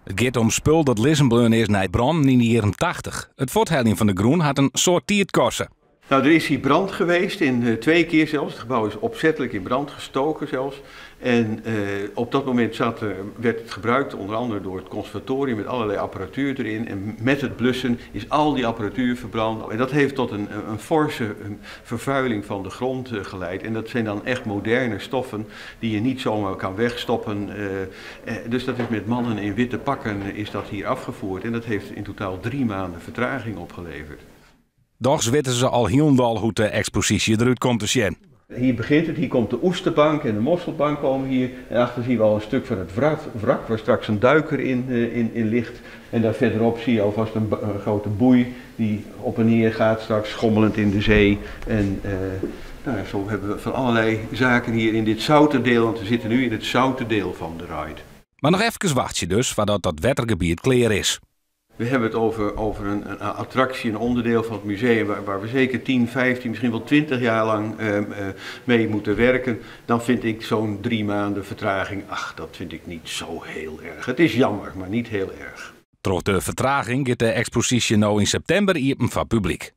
It giet om spul dat lizzen bleaun is nei brannen yn de jierren 80. It fuortheljen fan de grûn hat in soad tiid koste. Nou, er is hier brand geweest, twee keer zelfs. Het gebouw is opzettelijk in brand gestoken zelfs. En op dat moment werd het gebruikt onder andere door het conservatorium met allerlei apparatuur erin. En met het blussen is al die apparatuur verbrand. En dat heeft tot een forse vervuiling van de grond geleid. En dat zijn dan echt moderne stoffen die je niet zomaar kan wegstoppen. Dus dat is met mannen in witte pakken is dat hier afgevoerd. En dat heeft in totaal 3 maanden vertraging opgeleverd. Dochs witte se al hielendal hoe't de eksposysje derút komt te sjen. Hier begint het, hier komt de oesterbank en de mosselbank komen hier. En achter zien we al een stuk van het wrak waar straks een duiker in ligt. En daar verderop zie je alvast een grote boei die op en neer gaat straks schommelend in de zee. En nou, zo hebben we van allerlei zaken hier in dit zoute deel, want we zitten nu in het zoute deel van de ride. Mar noch efkes wachtsje dus, foardat dat wettergebiet klear is. We hebben het over een attractie, een onderdeel van het museum waar we zeker 10, 15, misschien wel 20 jaar lang mee moeten werken. Dan vind ik zo'n 3 maanden vertraging, ach, dat vind ik niet zo heel erg. Het is jammer, maar niet heel erg. Troch de fertraging giet de eksposysje no yn septimber iepen foar publyk.